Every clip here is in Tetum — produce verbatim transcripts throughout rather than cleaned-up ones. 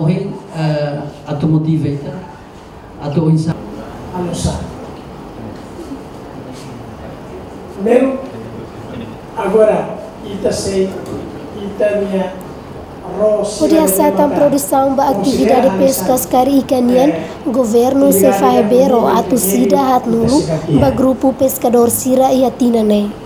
Ohin, eh, atu motiva ita, atu oinsá. Almoçar. Primeiro, agora, ita sei, ita-nia ro Hodi hasa'e tan produsaun ba atividade peskas karik ikan nian, governu sei fahe bero atus ida haatnulu ba grupu peskadór sira iha tinan ne'e.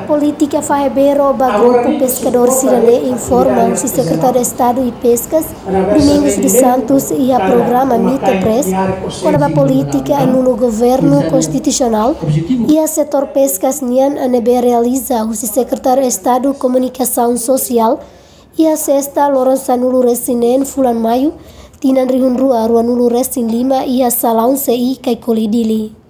Polítika fahe bero ba grupu peskadór sira-ne'e informa husi Sekretáriu Estadu Peskas, Domingos dos Santos, iha programa Mita Press, kona-ba polítika anunu governu konstitusionál iha setór peskas nian ne'ebé realiza husi Sekretáriu Estadu Komunikasaun Sosiál iha sesta loron sanulu-resin-neen fulan Maiu, tinan rihun rua ruanulu-resin-lima iha salaun C I Caicoli, Dili.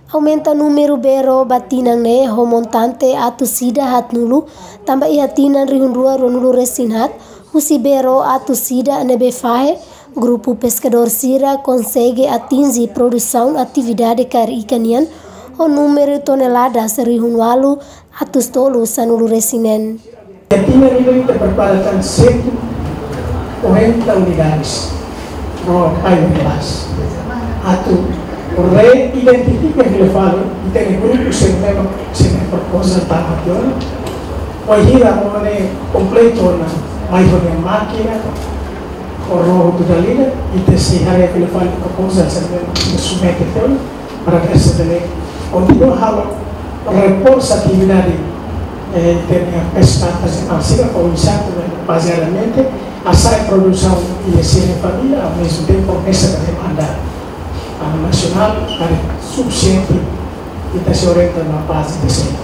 Aumenta númeru bero ba tinan ne'e ho montante atus ida haatnulu, tanba iha tinan rihun rua ruanulu-resin-haat, husi bero atus ida ne'ebé fahe, grupu peskadór sira konsege atinje produsaun atividade karik ikan nian ho númeru toneladas rihun ualu atus tolu sanulu-resin-neen. Iha tinan ida-ne'e ita prepara tan cento e quarenta unidades ro pai bebas. Atu reidentifika fila fali ita-nia grupu sira ne'ebé, sira-nia proposta tama tiha ona. Wainhira ro ne'e kompletu ona, mai ho nia mákina, ho ro hotu dala ida, ita sei haree fila fali proposta sira ne'ebé ita submete tiha ona. Para que se dele kontinua halo reforsa atividade, eh, de pesca artesanal, sira para o inseto, bazeadamente, hasa'e produsaun iha sira-nia família, ao mesmo tempo, essa demanda, ah, nacional, para sufisiente, e ita sei orienta na baze de sira.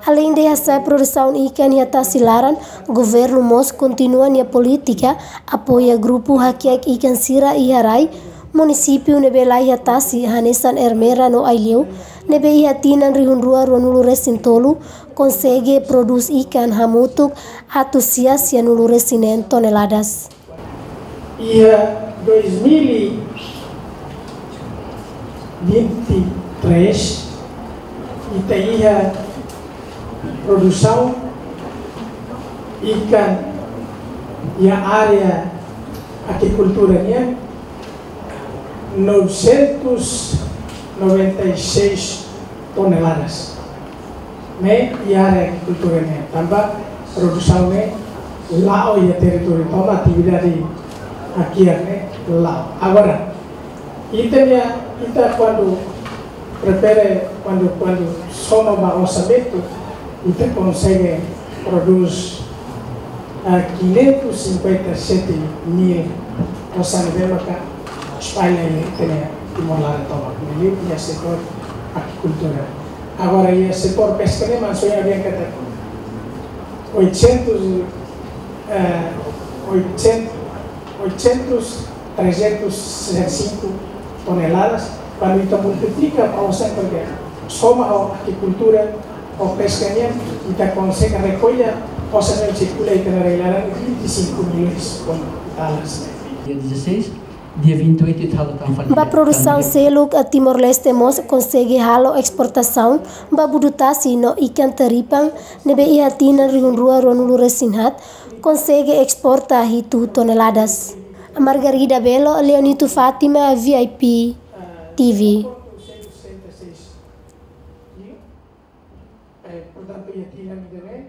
Aleinde hasa'e produsaun ikan iha tasi laran, governu mós kontinua nia polítika apoia grupu hakiak ikan sira iha rai, munisípiu ne'ebé la iha tasi hanesan Ermera no Aileu, ne'ebé iha tinan rihun rua ruanulu-resin-tolu, konsege prodús ikan hamutuk atus sia sianulu-resin-neen toneladas. Iha dois mil e vinte e três, ita iha produsaun ikan iha área akikultura nian novecentos noventa e seis toneladas. Ne'e iha área akikultura nian, tanba produsaun ne'e la'o iha territóriu tomak, atividade hakiak ne'e la'o. Agora, ita-nia, ita kuandu prepara, kuandu, kuandu soma ba orsamentu, ita konsege prodús, ah, quinhentos e cinquenta e sete mil toneladas, ne'ebé maka espalla iha ita-nia Timor laran tomak, liuliu iha setór akikultura. Agora, iha setór peska ne'e, mas soe avian kata oitocentos, eh, oitocentos, oitocentos, trezentos e sessenta e cinco toneladas, kuandu ita multiplika ba orsamentu, soma ho akikultura, ho peska nian, ita konsege rekolla orsamentu sirkula iha ita-nia rai laran vinte e cinco milhões toneladas. Dia dezasseis, dia vinte e oito ita halo tan fali. Ba produsaun seluk, Timor-Leste mós konsege halo esportasaun ba budu tasi no ikan taripan, ne'ebé iha tinan rihun rua ruanulu-resin-haat, konsege esporta hitu toneladas. Margarida Belo, Leonito Fátima, V I P T V.